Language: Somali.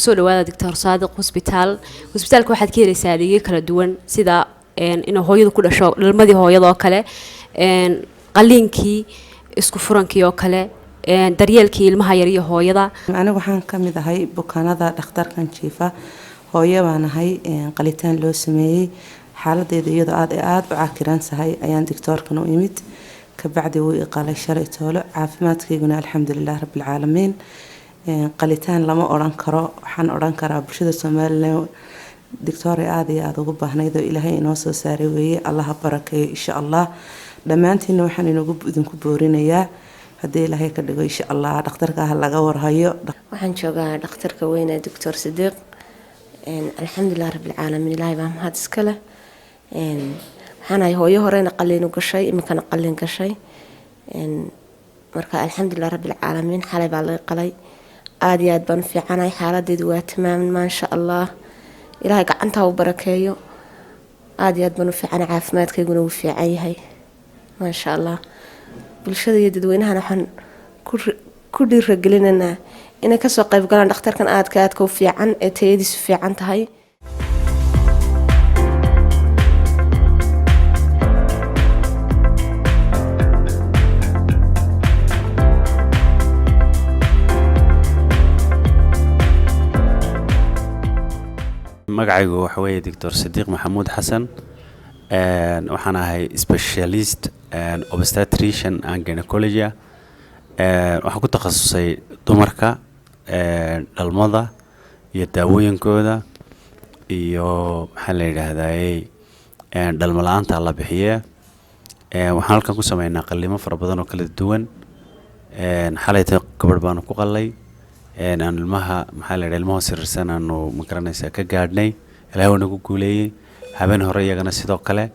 Kusoo dhawaada Doctor Saadiq Hosbitaal. Hosbitaalka waxaad ka helaysaa adeegyo kala duwan, sida inay hooyadu ku dhasho, dhalmadii hooyada oo kale, qaliinkii, isku furankii oo kale, daryeelkii ilmaha yar iyo hooyada. Anigu waxaan ka mid ahay bukaanada dhakhtarkan jiifa. Hooyo baan ahay qalitaan loo sameeyey. Xaaladeeda iyadoo aada aada u cakiran tahay ayaan doctoorkan u imid. Kabacdi wuu i qalay shalay toolo. Caafimaadkayguna alxamdulilah rabbilcaalamiin. Qalitaan lama odhan karo, waxaan odhan karaa bulshada Somalilan doctoore aada iyo aada ugu baahnayd oo Ilaahay inoo soo saaray weeye. Allaha barakeeyo insha Allah. Dhammaantiinna waxaan inoogu idinku boorinayaa, haddii Ilaahay ka dhigo, insha Allah dhakhtarka ha laga warhayo. Waxaan joogaa dhakhtarka weyn ee Doctor Sidiiq. Alxamdulilah rabbilcaalamiin, Ilaahay baa mahad iska leh. Waxaan ahay hooyo horena qaliin u gashay, iminkana qaliin gashay. Marka alxamdulilah rabbilcaalamiin, xalay baa laga qalay. Aada iyo aad baan u fiicanahay, xaaladeedu waa tamaam, maasha Allah. Ilaahay gacantaa u barakeeyo. Aada iyo aad baan u fiicanahay, caafimaadkayguna wuu fiican yahay, maasha Allah. Bulshada iyo dadweynahana waxaan ku dhiiragelinaynaa inay kasoo qayb galaan dhakhtarkan aadka aadka u fiican ee tayadiisu fiican tahay. Magacaygu waxa weeye Doctor Sadiiq Maxamuud Xasan. Waxaan ahay specialist obstetrician and gynecology. Waxaan ku takhasusay dumarka, dhalmada iyo daawooyinkooda iyo maxaa la yidhaahdaye dhalmo la-aanta la bixiye. Waxaan halkan ku sameynaa qalliimo fara badan oo kala duwan. Xalayta gabadh baanu ku qalay aan ilmaha, maxaa la yidhaha, ilmaha sirirsan aanu, ma garanaysaa, ka gaadhnay. Ilaahay waa nagu guuleeyey. Habeen hore iyagana sidoo kale.